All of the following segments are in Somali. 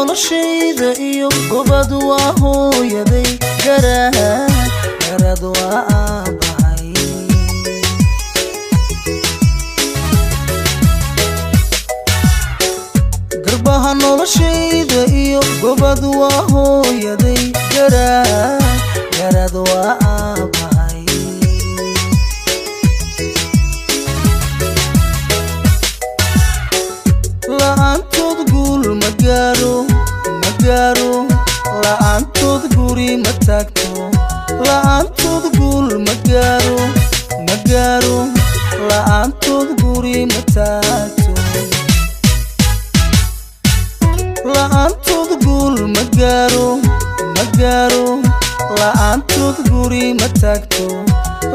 Noloshayda iyo gobad waa hooyaday, garad waa aabahay. Garbaha noloshayda iyo gobad waa hooyaday, garad waa aabahay. La'aantood guul ma gaaro, ma gaaro, la'aantood guri ma taagto. La'aantood guul ma gaaro, ma gaaro, la'aantood guri ma taagto. La'aantood guul ma gaaro, ma gaaro, la'aantood guri ma taagto.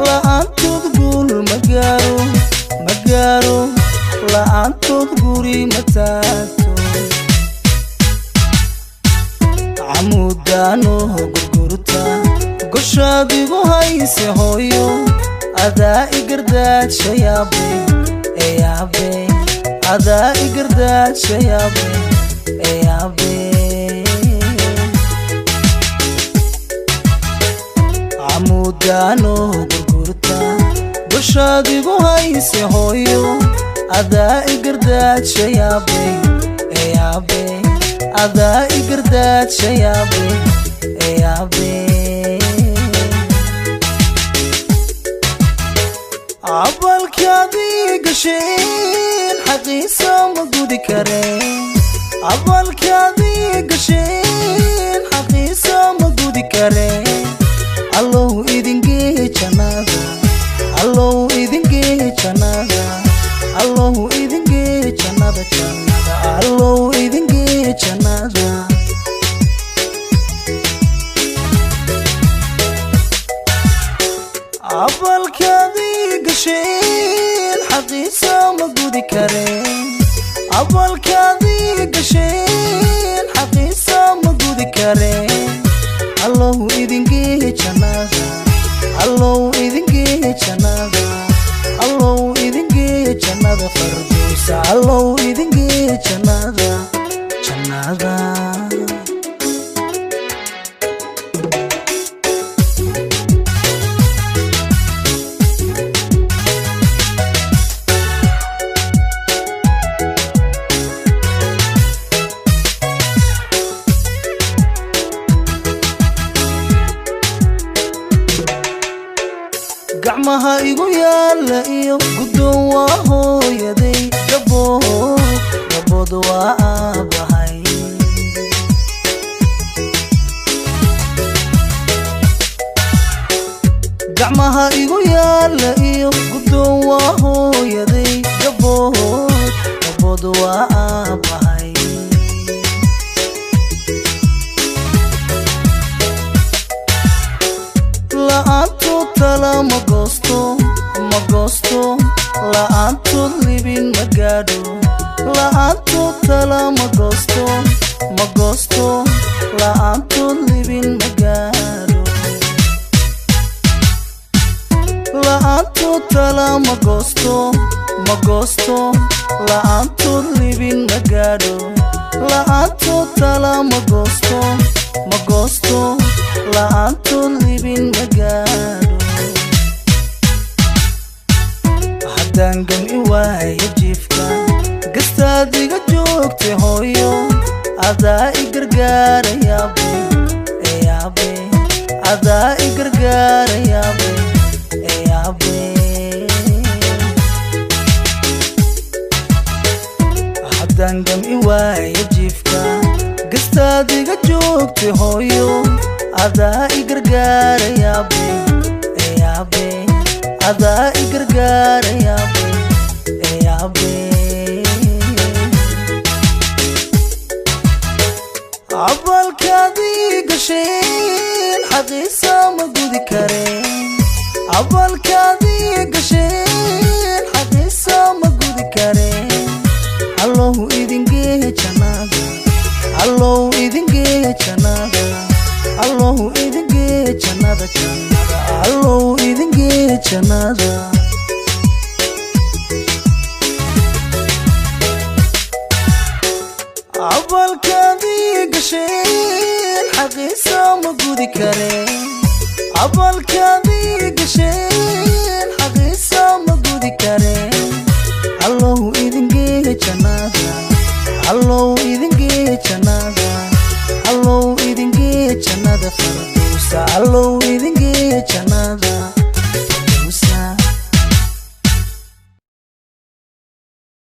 La'aantood guul ma gaaro, ma gaaro, la'aantood guri ma taagto. Camuudaano gurgurta goshaad igu hayse hooyo, adaa i gardaadsha yaabe ee yaabe, adaa i gardaadsha yaabe ee yaabe. Camuudaano gurgurta goshaad igu hayse hooyo, adaa i gardaadsha yaabe ee yaabe, adaa i gardaadsha yaabe ee yaabe. Abalkaadii gasheen xaqiisa ma gudi kareen, abalkaadii gasheen xaqiisa ma gudi kareen. Allow idingee jannada, allow idingee jannada, allow idingee jannada, jannada, allow idingee jannada. Abalkaadii gasheen xaqiisa ma gudi kareen, abalkaadii gasheen xaqiisa ma gudi kareen. Allow idingee jannada, allow idingee jannada, allow idingee jannada fardowsa, allow idingee jannada, jannada. Gacmaha igu yaala iyo guddoon waa hooyaday, gabood waa aabahay. Gacmaha igu yaala iyo guddoon waa hooyaday, gabood waa aabahay. La'aantood tala ma goosto, ma goosto, la'aantood libin ma gaadho. La'aantood tala ma goosto, ma goosto, la'aantood libin ma gaadho. La'aantood tala ma goosto, ma goosto, la'aantood libin ma gaadho. La'aantood tala ma goosto, ma goosto, la'aantood libin ma gaadho. Haddaan gami waayo jiifka, gastaad iga joogtay hooyo, adaa i gargaarayaabe ee yaabe, adaa i gargaarayaabe ee yaabe. Haddaan gami waayo jiifka, gastaad iga joogtay hooyo, adaa i gargaarayaabe ee yaabe, adaa i gargaarayaabe ee yaabe. Abalkaadii gasheen xaqiisa ma gudi kareen, abalkaadii gasheen xaqiisa ma gudi kareen. Allow idingee jannada, allow idingee jannada, allow idingee jannada, jannada, allow idingee jannada. Abalkaadii gudi karee. Abalkaadii gasheen xaqiisa ma gudi karee. Allow idin geeya jannada, Allow idin geeya jannada, Allow idin geeya jannada fardowsa, Allow idin geeya jannada.